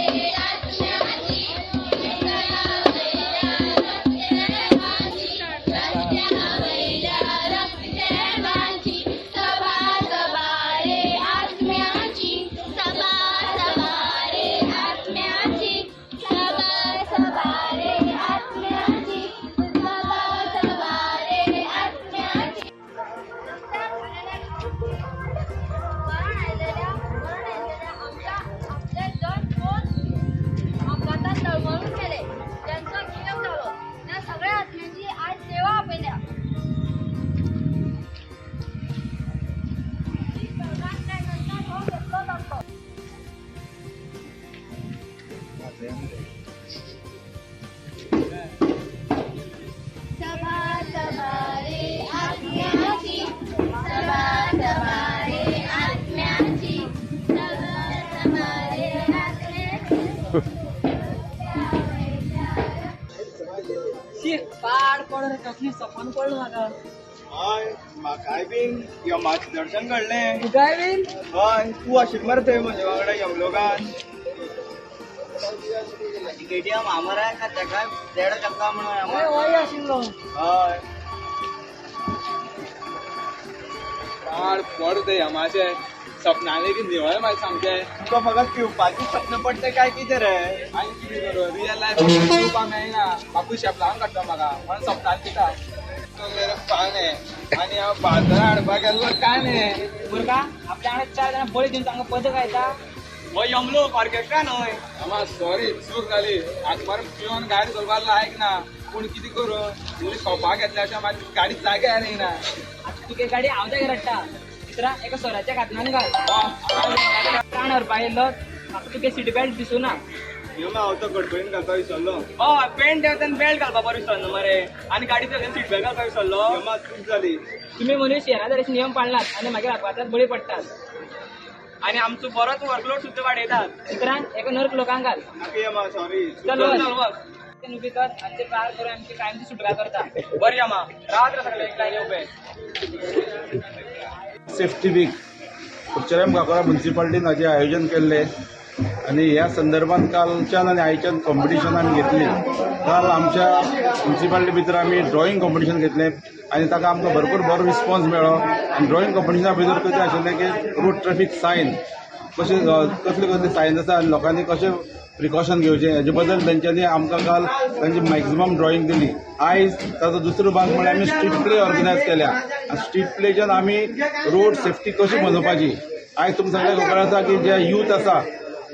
आत्म्याची, रस्त्या वयल्या रस्त्या वयल्या रस्त्याची सभा सभा रे आत्म्याची, सभा सभा रे आत्म्याची, सभा सभा रे आत्म्याची, सभा सभा रे आत्म्याची. मरण आयलेल्या आमच्या आपले जण कोण अपघातात तळमळून गेले, ज्यांचो वियोग जालो, त्या सगळ्या आत्म्यांची आज देवा आपयल्या. नंतर हो घेतलो जातलो. सभा सभा रे आत्म्याची, सभा सभा रे आत्म्याची, सभा सभा रे आत्म्याची. शी, पाड पड रे, कसली सपन पडलं म्हाका. हय, म्हाकाय बीन यमाचें दर्शन घडलें. तुकाय बीन? हय, तूं आशिल्लो मरे थंय म्हजे वांगडा यमलोकान. केटीएम आमर आहे का तेका देड चक्का म्हणून. हय हय आशिल्लो. हय. पाड पड ते यमाचे सपनान लेगीत निवळ म्हाका सामकें. तुका फकत पिवपाचें सपन पडटा काय कितें रे? आनी कितें करूं, रियल लायफ पिवपाक मेळना. बापूय शेपलावन काडटा म्हाका म्हणून सपनान पिता. मेरे पान आनी हांव बाजारात हाडपाक गेल्लो कांदे. बुरका आपल्या वांगडा चार जाणां बळी दिवन तांकां पदक येता. हो यमलोक ऑर्केस्ट्रा न्हय. मामा सॉरी, चूक जाली. आतां मरे पिवन गाडी चलोवपाक लायक ना, पूण कितें करूं, इल्ली खोवपाक घेतल्या अशें म्हाजी गाडी जाग्यार येयना. आतां तुगे गाडी हांव जाग्यार हाडटा. मित्रा, एका सोऱ्याच्या खातनान घाल. प्राण व्हरपा येयल्लो म्हाका. तुगे सीट बेल्ट दिसूना. यमा, हांव तो गडबडीन घालपाक विसरलो. हय, पेंट देंवता बेल्ट घालपा बरो विसरलो मरे आनी गाडी चलयतना सीट बेल्ट घालपाक विसरलो. यमा, चूक जाली. तुमी मनीस येरादारीचे नियम पाळनात आनी मागीर अपघातात बळी पडटात. आनी आमचो बरोच वर्कलोड सुद्दां वाडयतात. मित्रान, एका नर्क लोकांक घाल. नाका यमा, सॉरी. चल वच. चल वच. उबी कर आमचे पार करून आमची कायमची सुटका करता. बरी यमा, रात रे, सगळे एक लायनी उबे. सेफ्टी वीक कुडचड्यार काकोरा म्युन्सिपाल्टीन हाजें आयोजन केल्लें आनी ह्या संदर्भात कालच्यान आनी आयच्यान कॉम्पिटिशन आमी घेतली. काल आमच्या म्युन्सिपाल्टी भितर आमी ड्रॉइंग कॉम्पिटिशन घेतलें आनी ताका आमकां भरपूर बरो रिस्पॉन्स मेळ्ळो. आनी ड्रॉइंग कॉम्पिटिशना भितर कशें आशिल्लें की रोड ट्रॅफीक सायन कशें, कसले कसले सायन आसा आनी लोकांनी कशें प्रिकॉशन घेवचें हेजे बद्दल तेंच्यांनी आमकां काल तांची मॅक्झिमम ड्रॉइंग दिली. आयज ताचो दुसरो भाग म्हळ्यार आमी स्ट्रीट प्ले ऑर्गनायज केल्या आनी स्ट्रीट प्लेच्यान आमी रोड सेफ्टी कशी मनोवपाची. आयज तुमकां सगळ्यांक खबर आसा की जे यूथ आसा,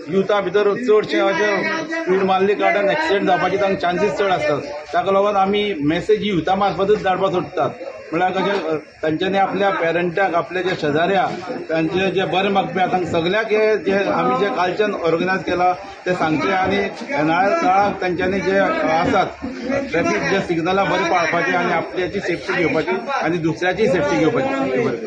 युथा भितर चडशे अशे स्पीड मारले कारणान एक्सिडंट जावपाचे तांकां चान्सीस चड आसतात. ताका लागून आमी मॅसेज युथा मार्फतच धाडपाक सोदतात. म्हळ्यार कशें, तांच्यांनी आपल्या पेरंटाक, आपल्या जे शेजाऱ्या, तांचे जे बरे मागपी आसा, तांकां सगळ्याक हे जे आमी जे कालच्यान ऑर्गनायज केला ते सांगचे आनी येणाऱ्या काळाक तांच्यांनी जे आसात ट्रॅफीक जे सिग्नलां बरें पाळपाचें आनी आपल्याची सेफ्टी घेवपाची आनी दुसऱ्याची सेफ्टी घेवपाची. बरें.